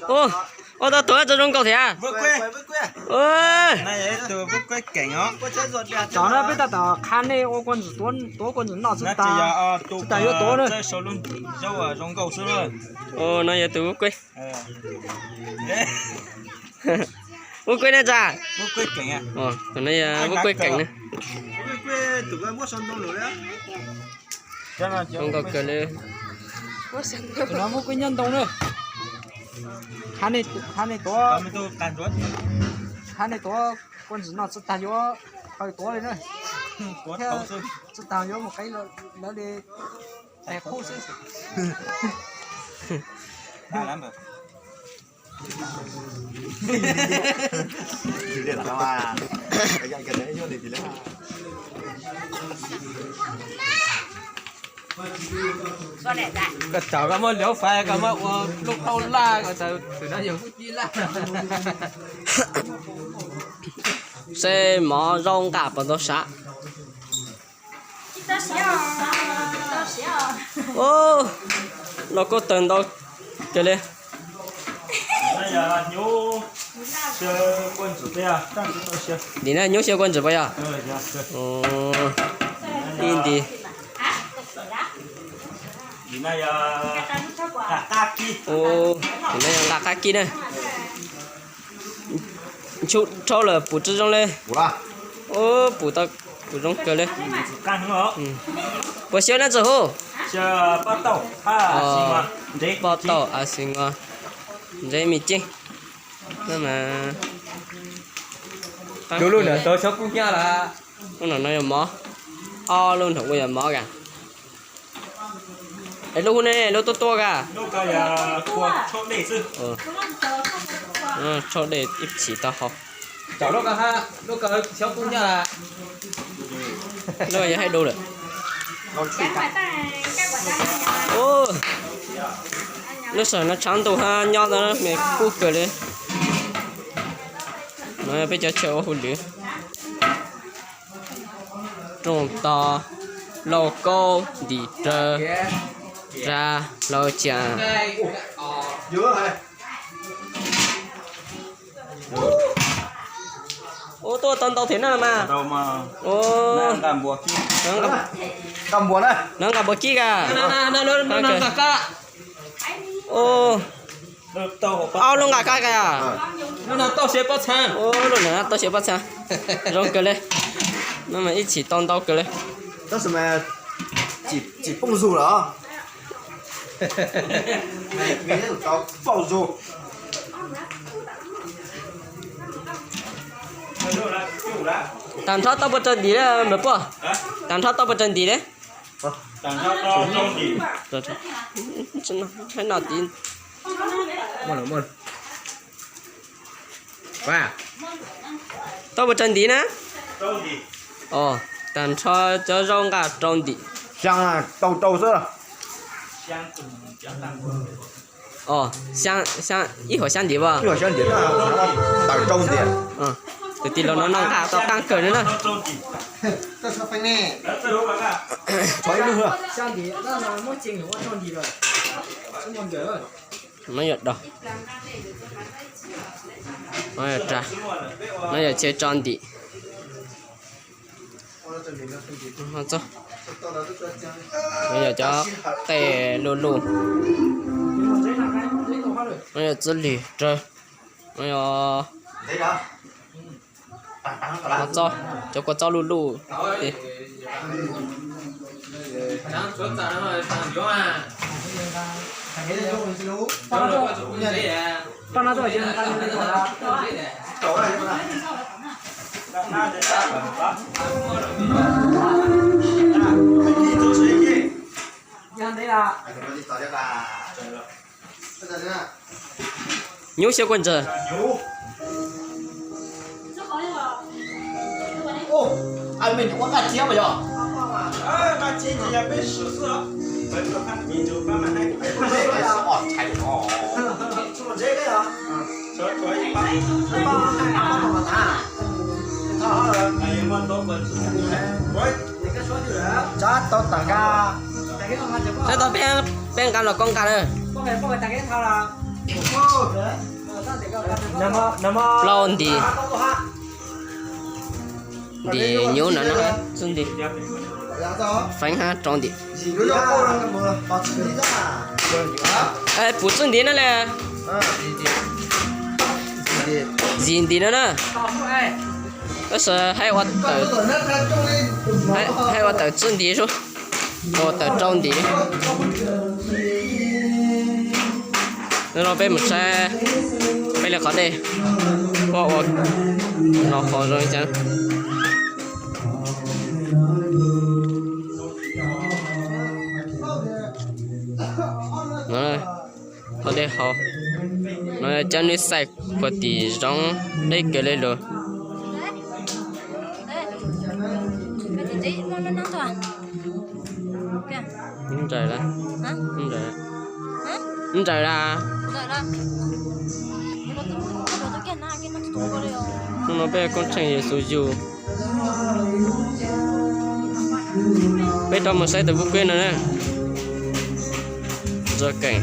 Ua, ua tau tuav tso zoo nkaus thiab. Cov no peb tab tom qha nej ua kua ntxim tuav, tuav kua ntxim noj xwb tas, tsis tas yuav tuav na. No yog tus ub kueb. Ub kueb ne tsa? Tus no yog ub kueb keem na. Zoo nkauj kawg li. Tus no ub kueb nyob ntoo na. Qha nej tuav, qha nej tuav kua ntxim noj tsis tas yuav qhau tuav li na. Thiab tsis tas yuav mus qev lawv li tais qub xwb. Koj tsaug koj muab liav fais koj muab ua lub qauj laj koj tsaug tus no yog hub cib laj. Seb mov zoo nqa puas ntau sav. Los kuj tawg ntau kawg li. Nim no nyuaj xyaw kua ntxim puas yog? Ib nti. Nim no yog nqa qab kib na. Ntshub rhaub lawm pum tsis zoo li. Ub, pum tau, pum zoo kawg li. Puas xyaw na txawg hu? Pob tauj a xi ngos, ntseb me ceeb. Lub no tau xyoob kub hnyiab lawm. Lub no no yog mov, ob lub no kuj yog mov ka. Es lub hu ne, lub tuaj tuaj ka? Tshaub dej ib chim tau hau. Lub yog haib du lawm. Lub sij hawm no tshav ntuj hab nyob tau me kub kawg li. No peb cov chaw ua hauj lwm. Rooj tog, lauj kaub, ntim rawg, rag, hlau cas. Ua tuaj tau ntau thiab na mas. Nqa npua kib ka. Ob lub nqa kab ka. Lub no tau siav pob txha. Zoo kawg li. No mas ib txhis tau ntau kawg li. Tab sis mas tsis pooj zug lawm. Tag nrho tau puas raws ntim li npawg puab? Tag nrho tau puas raws ntim li? Tau puas raws ntim na? Os, Tag nrho cov zaub nqaj rau ntim. Xyaa tau rau xwb. Os, ib huam xyab ntim as. Tawm rau ntim. Tus tij laug no noj nqaj tau qaab kawg li na. No yog dog. No yog rag. No yog chaw tso ntim. No yog cov qej luj luj. No yog txwb lig rawg. No yog txob, cov kua txob luj luj. Nyuj xyaw kua ntsawg. Tsab tau tawm nqa. Tsab tau peb, peb nqa los koj nqa lawm. Plaub ntim. Ntim nyuj no na, txuj ntim. Feeb hab rau ntim. Puv txuj ntim na le. Zis ntim no na. Tab sis hab ua tawm, hab ua tawm txuj ntim sub, ua tawm rau ntim. Hnub no peb mus saib peb li qhov dej, puab ua no qhov zoo li cas. Qhov dej hauv no cov nwg xaim puag tim zoov deb kawg le lug. Nrawm lawm, nrawm lawm. Hnub no peb koob tsheej Yexus yug. Peb rov mus saib tus Vub Kueb no na. Ntsuag Keem.